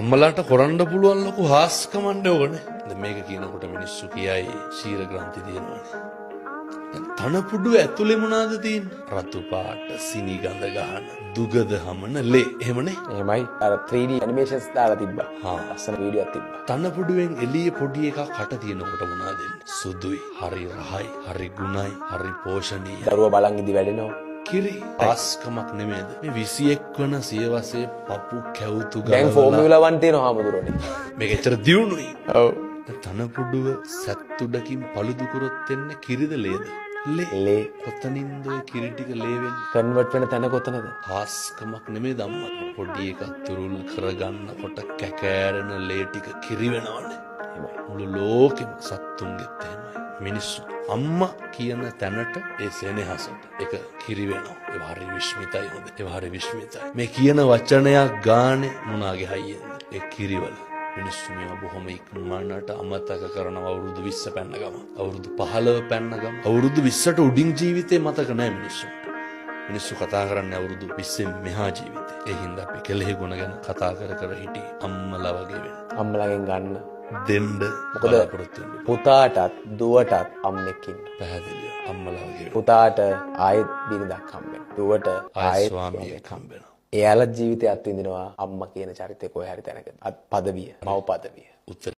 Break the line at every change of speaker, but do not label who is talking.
අම්මලාට කරන්න පුළුවන් ලොකු හාස්කමක් ඕනේ. දැන් මේක කියනකොට මිනිස්සු කියයි ශීර ග්‍රන්ථි තියෙනවානේ. දැන් තනපුඩුව ඇතුලේ මොනවාද තියෙන්නේ? රතු පාට සිනි ගඳ ගහන දුගද හමන ලේ. එහෙමනේ?
එහෙමයි. අර 3D animations දාලා තිබ්බා.
හා.
ලස්සන වීඩියෝක් තිබ්බා.
තනපුඩුවෙන් එළිය පොඩි එකක් කට තියෙනකොට මොනවද එන්නේ? සුදුයි, හරි රහයි, හරි ගුණයි, හරි පෝෂණීය.
දරුවා බලන් ඉදි වැඩෙනවා.
කිරි හාස්කමක් නෙමේද? මේ 21 වන සියවසේ පපු කැවුතු
දැන්
ගලවලා
ෆෝමියුලා 1 තියෙනවා හාමුදුරුවනේ.
මේක එච්චර දියුණුයි.
ඔව්.
දැන් තනපුඩුව සැත්තුඩකින් පළුදු කරොත් එන්නේ කිරිද ලේද? ලේ.
ලේ.
කොතනින්ද ඔය කිරි ටික ලේ වෙන්නේ?
කන්වර්ට් වෙන තැන කොතනද?
හාස්කමක් නෙමෙයි අම්මා. පොඩි එකක් තුරුල් කරගන්නකොට කැකෑරෙන ලේ ටික කිරි වෙනවනේ.
එහෙමයි.
මුළු ලෝකෙම සත්තුන්ගෙත් එහෙමයි. මිනිස්සු අම්මා කියන තැනට ඒ සෙනෙහසට ඒක කිරි වෙනවා. ඒ හරි විශ්මිතයි හොඳ. ඒ හරි විශ්මිතයි. මේ කියන වචනයක් ගානේ මොනාගේ හයියෙන්ද? ඒ කිරිවල. මිනිස්සු මේවා බොහොම ඉක්මනට අමතක කරනවා. අවුරුදු 20 පැන්න ගම. අවුරුදු 15 පැන්න ගම. අවුරුදු 20ට උඩින් ජීවිතේ මතක නෑ මිනිස්සුන්ට. මිනිස්සු කතා කරන්නේ අවුරුදු 20න් මෙහා ජීවිතේ. ඒ හින්දා අපි කෙලෙහි ගුණ ගැන කතා කර කර හිටියේ අම්මලා වගේ වෙන.
අම්මලාගෙන් ගන්න.
දෙන්න
මොකද
බලාපොරොත්තු වෙන්න.
පුතාටත් දුවටත් අම්මෙක් ඉන්නවා.
පැහැදිලිව අම්මලා වගේ වෙන.
පුතාට ආයෙත් බිරිඳක් හම්බ වෙනවා. දුවට
ආයෙත්
ආයෙත්
ස්වාමියෙක් හම්බ වෙනවා.
එයාලත් ජීවිතය අත්විඳිනවා අම්මා කියන චරිතය කොහේ හරි තැනක. අත් පදවිය, මව් පදවිය.
උත්තර